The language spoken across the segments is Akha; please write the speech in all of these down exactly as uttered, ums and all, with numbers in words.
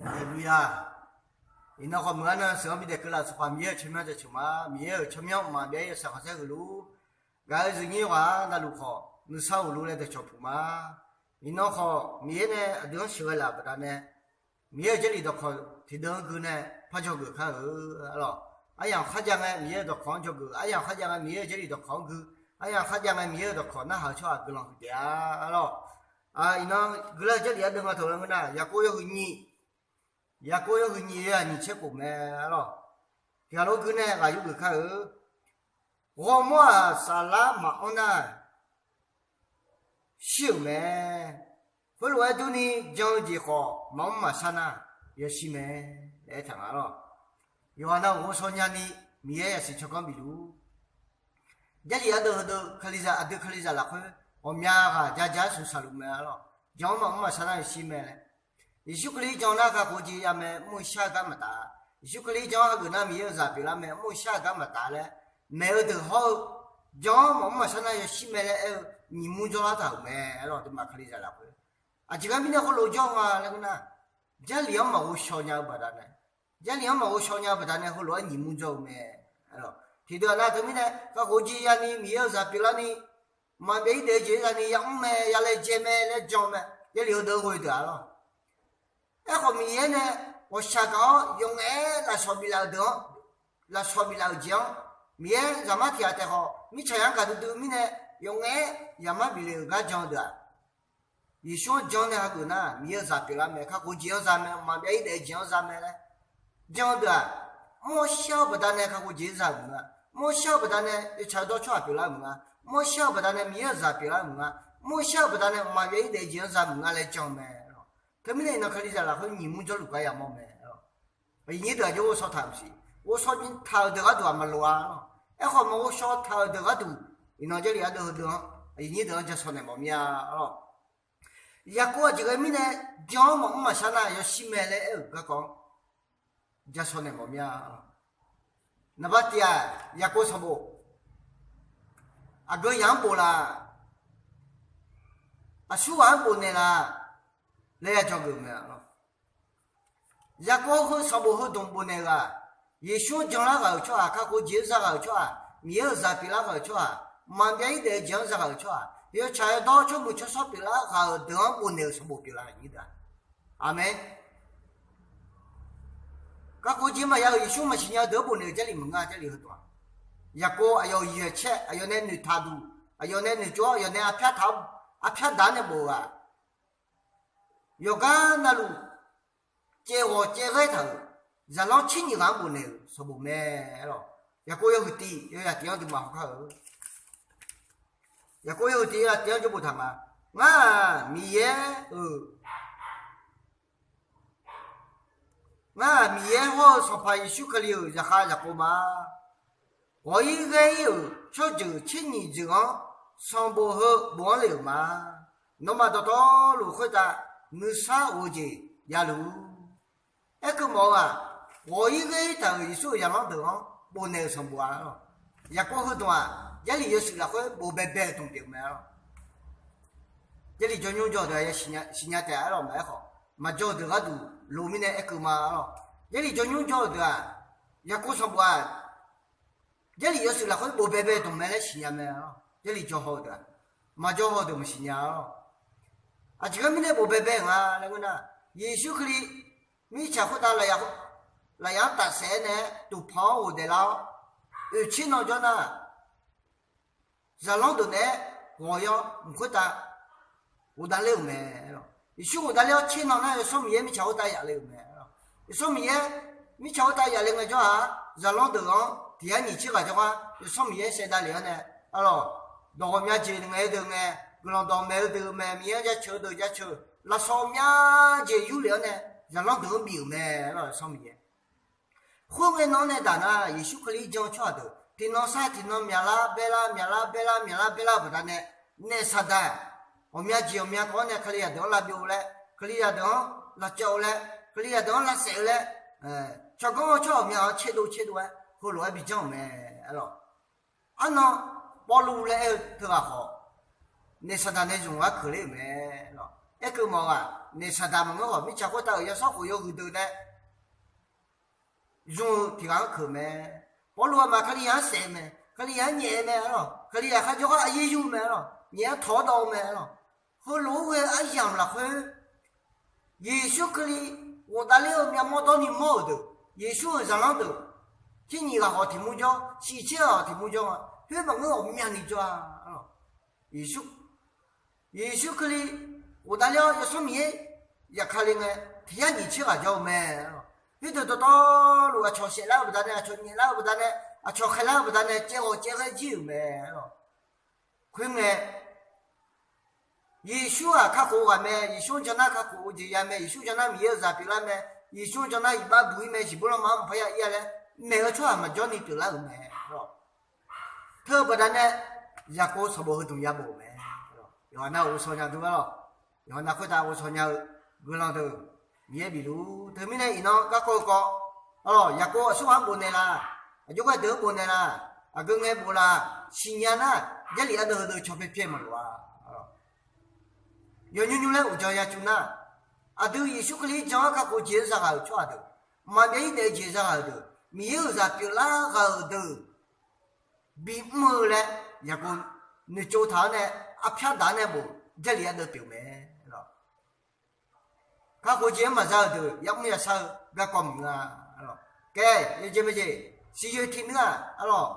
Haleluya. Iqnan khawf meuq-anr nan sheuq-anr bidaef keuvlaf-euq Sanqpaq Miqyaer-euq tsawrmyanr jaceuq ma. Miqyaer-euq tsawrmyanr mqmaq byav-ir yawshaef khanqsaer huiq luf-ur. Gaq-eu zuifnyir ghaq navluf khawf nuisar uq luf laer dawqcawq puq ma. Iqnan khawf Miqyaer nae aqdui-anr sheuqghae laf-euq baqdanae, Miqyaer-euq Jarlif dawqkawq tiqdeuv-anr gui nae par dzawgeuf kar-eu arlawq. Aryamq kharjav ngae Miqyaer-euq dawqkawq-anr dzawgeuf, aryamq kharjav ngae Miqyaer-euq Jarlif dawqkawq-anr gui, aryamq kharjav ngae Miqyaer-euq dawqkawq narhaq-eu tsawrhaq guiqlanq huiqdzaeq-a arlawq. Iqnan guiqlanq Jarlif ardeuv nga taq-eu laer ngeur nar, Yaqkov yawhuiq nyiq, Yaqkov yawhuiq nyiq yawzaq nyiq tser khof mae arlawq. Tiqghaq lof gui nae ghaq yurgeuf kar-eu, ghawrmawr-aq saflar maqanr nar shir-euq mae. Khoerlof-aer durni jan-eu jeq khawf maqmr maqshar nar yawshir mae laer aertaq nga arlawq. Yawqghaq navluf ghovshaw nyani Miqyaer yasiq tsawrganr bif luf-ur. Jarlif ardeuv heudeuv Kalizaq aqdui Kalizaq lafkhoer ghawqmya ghaq ja ja-aer smq saqluf mae arlawq. Jan-anr maqmr maqshar nar yawshir mae laer. Yeqsur Kali jan nar kakhof-eu jeq ya mae, mr-eu shar-eu gar maqtaf. Yeqsur Kali jan-anr hageuf nar Miqyaer-euq zaq pyeuflar mae, mr-eu shar-eu gar maqtaf laer maeq-eu deuq hawr-eu, jan-anr maqmr maqshar nar yawshir mae laer aer-eu nyiqmur jawrlar taq-euq mae arlawq. Aqduimaf Kalizaq lafkhoer aqjeq gar mirnae heulof jawr nga laer ngeur nar, Jarlif-anr maqghovshaw nya-eu baqdanae, Jarlif-anr maqghovshaw nya-eu baqdanae heulof-aer nyiqmur jawr-eu mae. Tiqdeuq-aq nav teumirnae kakhof-eu jeq yani Miqyaer-euq zaq pyeuflarni, maqbyav-ir daef-eu jeq-anr zani yamr mae, ya laejae mae laer jan-eu mae. Jarlif heudeuq ghoe deuq-a arlawq. Aerkhawf Miqyaer nae ghawqshaq gaq-awr yawf ngaef-aer lafsawq biflaf-euq deuq-anr, lafsawq biflaf-euq jeq-anr, Miqyaer zaqmar tiq ghaq taef khawf mirtsaq yar gaqdui dui mirnae yawf ngaef-aer zaqmar bif le-euq gar jan-eu deuq-aq, Yeqsur-anr jan nae hageuf nar Miqyaer-euq zaq pyeuflar mae, kakhof-eu jeq-anr za mae, maqbyav-ir daef-eu jeq-anr za mae laer jan-eu deuq-aq, mr-awr shar-eu baqdanae kakhof-eu jeq-anr za meuq nga, mr-awr shar-eu baqdanae yawtsaq yawdawr tsawrhaq pyeuflar meuq nga, mr-awr shar-eu baqdanae Miqyaer-euq zaq pyeuflar meuq nga, mr-awr shar-eu baqdanae maqbyav-ir daef-eu jeq-anr za meuq nga laer jan-eu mae. Teumirnae iqnan Kalizaq lafkhoer nyiqmur jawrluf gar yamawr mae. Aqyuif nyir deuq aqjox ghovshaw taq-euq maqsiq, ghovshaw taq-euq deuq gharduq-aq maqloq-a. Aerkhawf maqghovshaw taq-euq deuq gharduq, iqnan Jarlif ardeuv heudeuq-anr aqyuif nyir deuq-anr ja shaw naeq mawf mir-a arlawq. Yaqkov aqjeq ghae mirnae jan-anr maqmr maqshar nar yawshir mae laer aer-euq garkawv-anr ja shaw naeq mawf mir-a. Naqbar tiq-aq, Yaqkov sanqbof aqgeu yaq-anr bof laf, aqsurghaq-anr bofnaeq laf laer ya dzawgeuf mae. Yaqkov heu sanqbof heu dmq bofnaeq-eu-aq, Yeqsur-anr janlar ghaq-euq tsawrhaq, kakhof-eu jeq-anr za ghaq-euq tsawrhaq, Miqyaer-euq zaq pyeuflar ghaq-euq tsawrhaq, maqbyav-ir daef-eu jeq-anr za ghaq-euq tsawrhaq, yawtsaq yawdawr tsawrmuiq tsawrshawr pyeuflar ghaq-euq deuq-anr bofnaeq-euq sanqbof pyeuflar-euq nyir deuq-aq. Aqmeq. Kakhof-eu jeq maqya-euq Yeqsur maqsiq nya-eu deuq-anr bofnaeq-euq Jarlif meuq nga, Jarlif heudmq-aq. Yaqkov aqyawf-euq yawqcaer aqyawf nae noeqtaq duq, aqyawf nae noeqtsov-awr aqyawf nae arpyar taq-awr, arpyar daq-awr nae bof-eu-aq, yawqgar navluf caevghawq caevghaer taq-euq zaqlanr tser nyiq ghaq-anr bofnaeq-euq sanqbof mae. Aerlawq, Yaqkov yawhuiq tiq yawzaq tiq-anr duimaf hawkar-eu. Yaqkov yawhuiq tiq yawzaq tiq-anr jawr boftaq ma. Ngar-aq Miqyaer-euq Ngar-aq Miqyaer hawr-eu Sanqpaq Yeqsur Kali-euq zaqkhav zaqkhav ma. Ghawq-ir ghaer-ir-euq tsawrjeuq tser nyiq jeuq-anr sanqbof heu bof-anr le-euq ma. Nawmaf dawqtawvluf khoertav nuisar of-eu jeq javluf-ur. Aerkeuv mawf-eu-aq, ghawq-ir ghaer-ir taq-euq Yeqsur-euq zaqlanr deuq-anr bofnaeq-euq sanqbof-a. Yaqkov heudmq-aq, Jarlif yawshuif lafkhoer bof baebae-euq dmq pyeuf mae. Jarlif jawrnymr jawr-eu deuq-aq siqnya taef-a. Aerlawq, maqaer khawf maqjawr-eu deuq gharduq loq mirnae aerkeuv ma. Aerlawq, Jarlif jawrnymr jawr-eu deuq-aq, Yaqkov sanqbof-aq, Jarlif yawshuif lafkhoer bof baebae dmq mae laer siqnya mae. Jarlif jawr haw-eu deuq-aq, maqjawr haw-eu deuq maqsiq nya-awr, aqjeq gar mirnae bof baebae-euq nga laer ngeur nar, Yeqsur Kali mirtsaq khoertav lafyaq-anr tafsaef-aer nae-aer tuqpanq-anr ghofdaef lar-awr, oeqtser nan jawr nar, zaqlanr deuq naeq-aer ghawq-ir-awr mq khoertav ghofdav ler-euq mae. Yeqsur ghofdav ler-awr tser nan nar, Yawsanr Miqyaer mirtsaq khoertav yaf le-euq mae. Yawsanr Miqyaer mirtsaq khoertav yaf le ngaejawr-aq, zaqlanr deuq-anr tiq yar nyiq tser ghaq jawrgar Yawsanr Miqyaer saevdav lef-awr nae, aerlawq, dawq ghawqmya jeq ngaeq-eu deuq ngae, guiqlanq dawq maeq-eu deuq maeq, Miqyaer-anr jaceuq-eu deuq jaceuq, lafsawq ghawqmya jeq yur lef-awr nae, zaqlanr deuq-anr bif-euq mae. Aerlawq, Yawsanr Miqyaer Khoerngae nan-anr nae daq nar, Yeqsur Kali-anr jan-eu tsawrhaq deuq tiqnan sar tiqnan myaqlar baerlar myaqlar baerlar myaqlar baerlar-eu baqdanae, naef Saqdaq ghawqmya jeq ghawqmya kawv-anr nae Kalizaq deuq-anr lavbyov-eu laer, Kalizaq deuq-anr lavcawv-eu laer, Kalizaq deuq-anr lavsaef-eu laer, tsawrganr-eu tsawrhaq ghawqmya-anr tserdov tserdov-aer heulof-aer bijawr-euq mae. Aerlawq, arnan Pawrluv laer aer-eu teughaq khawf, naef Saqdaq nae zmq gar keuqler-euq mae. Aerlawq, Aerkeuv mawf-eu-aq, naeq saqdaq maqngeur khawf, mirtsaq khoertav-euq yawsanr khof yawhuiq deuq nae zmq-eu tiq ghaq-anr keuq mae. Pawrluv aqma Kalizaq-anr saef-eu mae, Kalizaq-anr nyaef-eu mae arlawq. Kalizaq kharjawr khar aqyaer yur mae arlawq. Nyaef-anr tawq-awr dawv-eu mae arlawq. Heulof-aer ghae-eu aryamq lafkhoer, Yeqsur Kali ghofdav ler-eu myavmawr dawrni mawr-euq deuq, Yeqsur-euq zaqlanr deuq, tser nyiq ghaq khawf tiq mur jawr, shif tser ghaq khawf tiq mur jawr nga. Khoer maqngeur ghawqmyani jawr-a arlawq. Yeqsur, Yeqsur Kali ghofdav ler-awr Yawsanr Miqyaer zafkale ngae, tiq yar nyiq tser ghaq jawr-eu mae arlawq. Khoerdeuq dawqtawvluf aqcawq saeflar-eu baqdanae, aqcawq nyaeflar-eu baqdanae, aqcawq khaeqlar-eu baqdanae, caevghawq caevghae jir-euq mae arlawq. Khoerngae, Yeqsur-aq kakhof-eu ghaq mae, Yeqsur-anr jan nar kakhof-eu jeq ya mae, Yeqsur jan nar Miqyaer-euq zaq pyeuflar mae, Yeqsur-anr jan nar iqbax buq-ir mae, siqbur lanma-anr maqpar ya ir-a laer maeq-eu tsawrhaq maqjawr ni pyeuflar-euq mae arlawq. Teu-eu baqdanae, Yaqkov sanqbof heudmq ya bof-euq mae. Yawqha nav-euq ghovshaw nya dur arlawq. Yawqha nav khoertav ghovshaw nya-eu guiqlanq deuq Miqyaer bifluf. Teumirnae iqnan garkawv-eu kawv arlawq, Yaqkov aqsurghaq-anr bofnaeq la, aqjox ghae deuq-anr bofnaeq la, aqgeu ngae bof la, siqnya nar, Jarlif ardeuv heudeuq caw pyaer pyaer maqlof-a. Yawnymr nymr laer uqdzan ya cuf nar, aqdui Yeqsur Kali-anr jan-awr kakhof jeq-anr zaghaq-euq tsawrhaq deuq, maqbyav-ir daef-eu jeq zaghaq-euq deuq, Miqyaer-euq zaq pyeuflar ghaq-euq deuq bimr-eu laer, Yaqkov noeqtsov taq-awr nae, arpyar daq-awr nae bof, Jarlif ardeuv pyeuf mae. Kakhof jeq-anr maqza-euq deuq yamr yashar-eu garkawv maqngeur-a. Kae, yawjeq maejeq, siqyoeq tiq nuir-aq arlawq,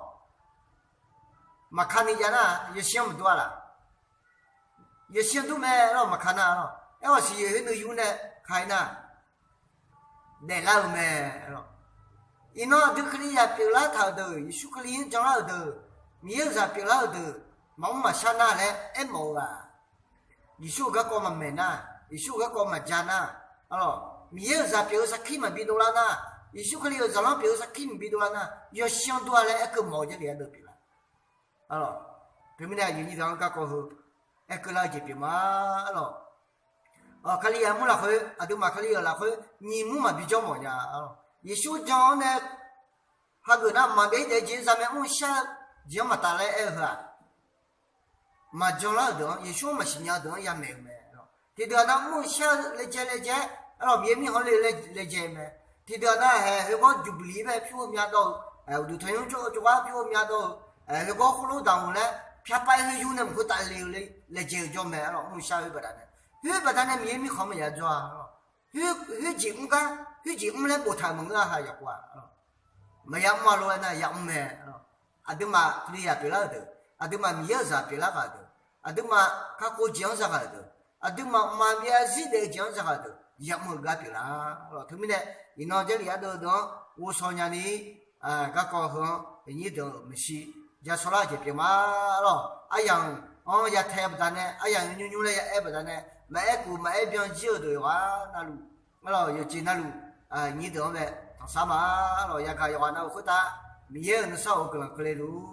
maqka ni jav nar, yawshir-anr maqdur-a laf. Yawshir-anr dur mae arlawq, maqka nar arlawq. Aerkhawf siqyoeq khoer nuiyu nae ka-ir nar, daeflar-eu mae arlawq. Iqnan aqdui Kalizaq pyeuflar taq-euq deuq, Yeqsur Kali-anr janlar-euq deuq, Miqyaer-euq zaq pyeuflar-euq deuq, maqmr maqshar nar laer aermawf-eu ghaq, Yeqsur-euq garkawv maqmaeq nar, Yeqsur-euq garkawv maqja nar, arlawq, Miqyaer-euq zaq pyeuf-eu sarkir maqbi dovlar nar, Yeqsur Kali-euq zaqlanr pyeuf-eu sarkir maqbi dovlar nar, yawshir-anr dur-a laer aerkeuv mawf-eu Jarlif ardeuv pyeuflar. Arlawq, teumirnae aqyuif nyir deuq-anr garkawv heu aerkeuv lar-eu jeq pyeuf ma. Arlawq, Kalizaq mur lafkhoer, aqduimaf Kali-euq lafkhoer nyiq mur maqbi jawr mawf nya. Arlawq, Yeqsur jan-awr nae hageuf nar maqbyav-ir daef-eu jeq-anr zamae mr shar-eu jeq-anr maqtaf laer aer-eu heu-aq, maqjan lar-euq deuq-anr, Yeqsur-anr maqsiq nya-eu deuq-anr yamaeq-eu mae. Tiqdeuq-aq nar mr-eu shar-eu laejae laejae-aer, arlawq, Miqyaer mirkhanq le-eu laejae mae. Tiqdeuq-aq nar haeq heugawr juqbli bae pyur-eu mya dawr-eu, uqduq tanqnymr jawr-eu jawrgar pyur-eu mya dawr-eu, heugawr khoerlof daq-euq laer pyarpav-aer khoer yur nae mq khoertav le-eu laejae-eu jawr mae. Arlawq, mr-eu shar-eu khoer baqdanae, khoer baqdanae Miqyaer mirkhanq maqya jawr-a. Khoer jeq mr gar, khoer jeq mr laer boftaq-euq maqngeur-a ha Yaqkov-aq. Maqya mr-a lof-aer nar ya mr mae. Aqduimaf Kalizaq pyeuflar-euq deuq, aqduimaf Miqyaer-euq zaq pyeuflar ghaq-euq deuq, aqduimaf kakhof jeq-anr zaghaq-euq deuq, aqduimaf maqbyav zarzir daef-eu jeq-anr zaghaq-euq deuq, ya mr-eu gar pyeuflar. Arlawq, teumirnae iqnan Jarlif ardeuv deuq-anr ghovshaw nyani, garkawv heu-anr aqnyir deuq-euq maeqshi ja shawrlar-eu jeq pyeuf ma. Arlawq, aryamq-anr ya tae baqdanae, aryamq nymr nymr laer ya aer baqdanae, maqaer kuf maqaer byan jir-eu deuq yawqghaq navluf, arlawq, yawqjeq navluf, nyir deuq-anr bae tanqsar ma. Arlawq, yagaq yawqghaq nav-euq khoertav Miqyaer-euq nuisar of-eu guiqlanq keuvle luf